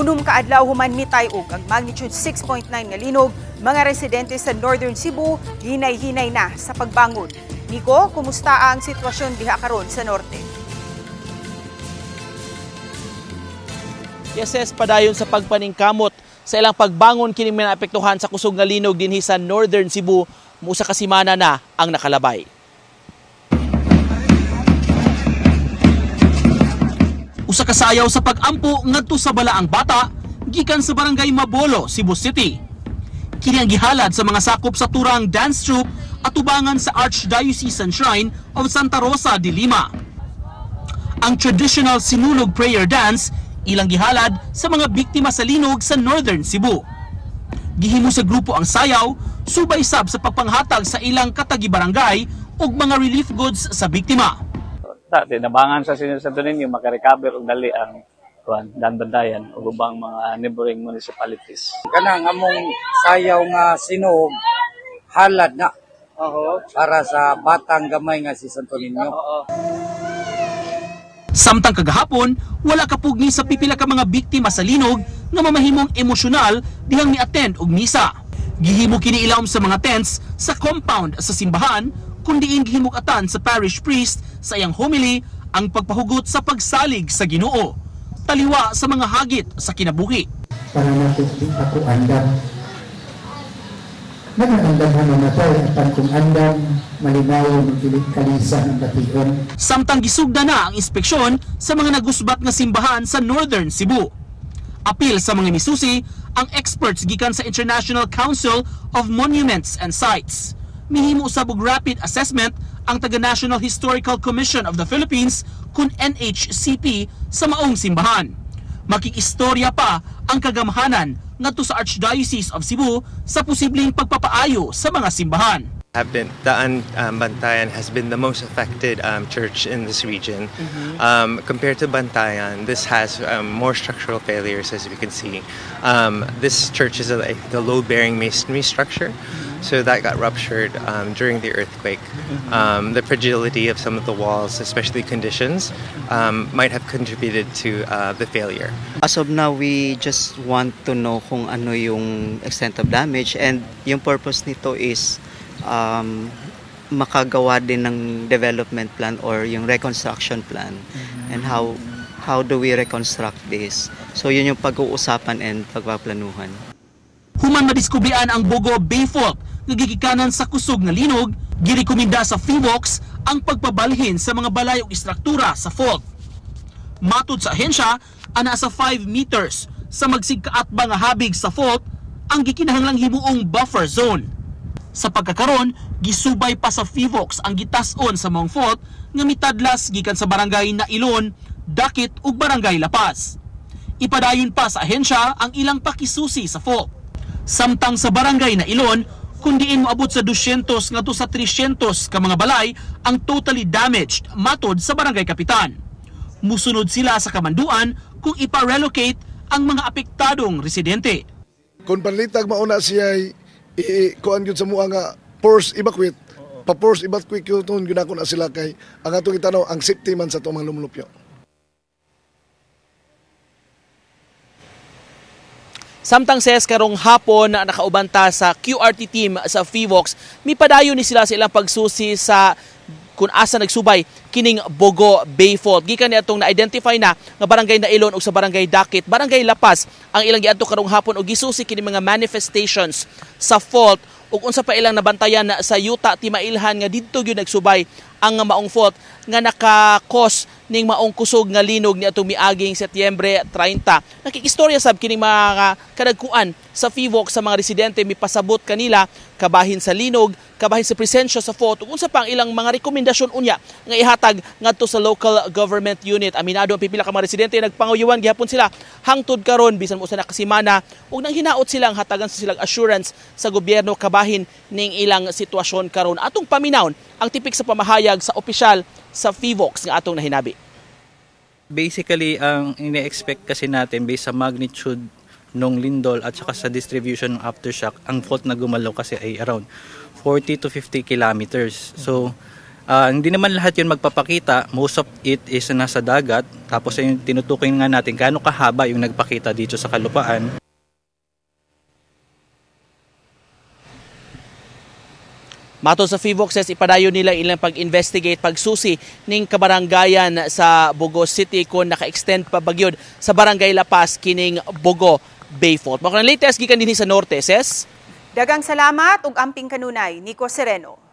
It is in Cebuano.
Unom ka adlaw human mitay-og ang magnitude 6.9 nga linog, mga residente sa Northern Cebu hinay-hinay na sa pagbangon. Nico, kumusta ang sitwasyon diha karon sa norte? Yes, padayon sa pagpaningkamot sa ilang pagbangon kining naapektuhan sa kusog nga linog dinhi sa Northern Cebu, musa ka semana na ang nakalabay. Usa ka sayaw sa pag-ampo ngadto sa Balaang Bata gikan sa Barangay Mabolo, Cebu City. Kini ang gihalad sa mga sakop sa Turang Dance Troupe atubangan sa Archdiocesan Shrine of Santa Rosa de Lima. Ang traditional Sinulog prayer dance ilang gihalad sa mga biktima sa linog sa Northern Cebu. Gihimo sa grupo ang sayaw, subay sab sa pagpanghatag sa ilang katagi-barangay ug mga relief goods sa biktima. Tinabangan sa Senior Santo Niño, makarecover og dali ang kuan Daanbantayan ug ubang mga neighboring municipalities. Kanang among sayaw nga sinog halad na para sa batang gamay nga si Santo Niño. Samtang kagahapon, wala kapugni sa pipila ka mga biktima sa linog nga mamahimong emosyonal dihang mi-attend og misa. Gihimo kini ilawom sa mga tents sa compound sa simbahan, kundiin gihimukatan sa parish priest sa iyang homily ang pagpahugot sa pagsalig sa Ginoo, taliwa sa mga hagit sa kinabuhi. Para nato di ako andam. Nagandam na mamatay apan kung andam malinaw ng kalisa ng bation. Samtang gisugda na ang inspeksyon sa mga nagusbat nga simbahan sa Northern Cebu. Apil sa mga misusi ang experts gikan sa International Council of Monuments and Sites. Mihimo usab og rapid assessment ang taga National Historical Commission of the Philippines kun NHCP sa maong simbahan. Makikistorya pa ang kagamhanan ngadto sa Archdiocese of Cebu sa posibleng pagpapaayo sa mga simbahan. Have been Daanbantayan has been the most affected church in this region. Compared to Bantayan, this has more structural failures, as we can see. This church is the load-bearing masonry structure, so that got ruptured during the earthquake. The fragility of some of the walls, especially conditions, might have contributed to the failure. As of now, we just want to know kung ano yung extent of damage, and yung purpose nito is makagawa din ng development plan or yung reconstruction plan and how do we reconstruct this. So yun yung pag-uusapan and pagpaplanuhan. Human madiskubrian ang Bogo Bay Fault nga gigikanan sa kusog nga linog, girekomenda sa PHIVOLCS ang pagpabalhin sa mga balay ug istruktura sa fault. Matud sa ahensya, ana sa 5 meters sa magsigkaatba nga habig sa fault ang gikinahanglang himuong buffer zone. Sa pagkakaron, gisubay pa sa PHIVOLCS ang gitas-on sa maong fault nga mitadlas gikan sa Barangay Nailon, Dakit ug Barangay Lapas. Ipadayon pa sa ahensya ang ilang pakisusi sa fault. Samtang sa Barangay Nailon, kun diin moabot sa 200 ngadto sa 300 ka mga balay ang totally damaged matod sa barangay kapitan. Musunod sila sa kamanduan kung ipa-relocate ang mga apektadong residente. Kung panlitag mauna siya kuan gyud sa mua nga force evacuate, pa-force evacuate gyud gyud na sila kay ang atong itanaw ang safety man sa atong mga lumlupyo. Samtang ses karong hapon na nakauban ta sa QRT team sa PHIVOLCS, mipadayon ni sila sa ilang pagsusi sa kung asa nagsubay kining Bogo Bay Fault. Gikan niadtong na-identify na nga Barangay Nailon ug sa Barangay Dakit, Barangay Lapas ang ilang giadto karong hapon og gisusi kini mga manifestations sa fault ug unsa pa ilang nabantayan na sa yuta timailhan nga didto gyud nagsubay ang maong fault nga naka-cause ning maong kusog nga linog niadtong miaging Setyembre 30. Nakikistorya sab kining mga kadagkuan sa PHIVOLCS sa mga residente mipasabot kanila kabahin sa linog, kabahin sa presensya sa fault ug unsa pa ang ilang mga rekomendasyon unya nga ihatag ngadto sa local government unit. Aminado ang pipila ka mga residente nagpanguyuan gihapon sila hangtod karon bisan mo usa na ka semana ug nang hinaot silang hatagan sa silang assurance sa gobyerno kabahin ning ilang sitwasyon karon. Atong paminawon ang tipik sa pamahayag sa opisyal sa PHIVOLCS nga atong nahinabi. Basically, ang ine-expect kasi natin based sa magnitude nung lindol at saka sa distribution ng aftershock, ang fault na gumalaw kasi ay around 40 to 50 kilometers. So, Hindi naman lahat yun magpapakita. Most of it is nasa dagat. Tapos yung tinutukoy nga natin gaano kahaba yung nagpakita dito sa kalupaan. Matod sa Phivolcs, ipadayon nila ilang pag-investigate, pagsusi ning kabaranggayan sa Bogo City kung naka-extend pa bagyod sa Barangay La Paz kining Bogo Bay Fault. Mao latest gikan dinhi sa Norte, ses. Dagang salamat ug amping kanunay, Nico Sereno.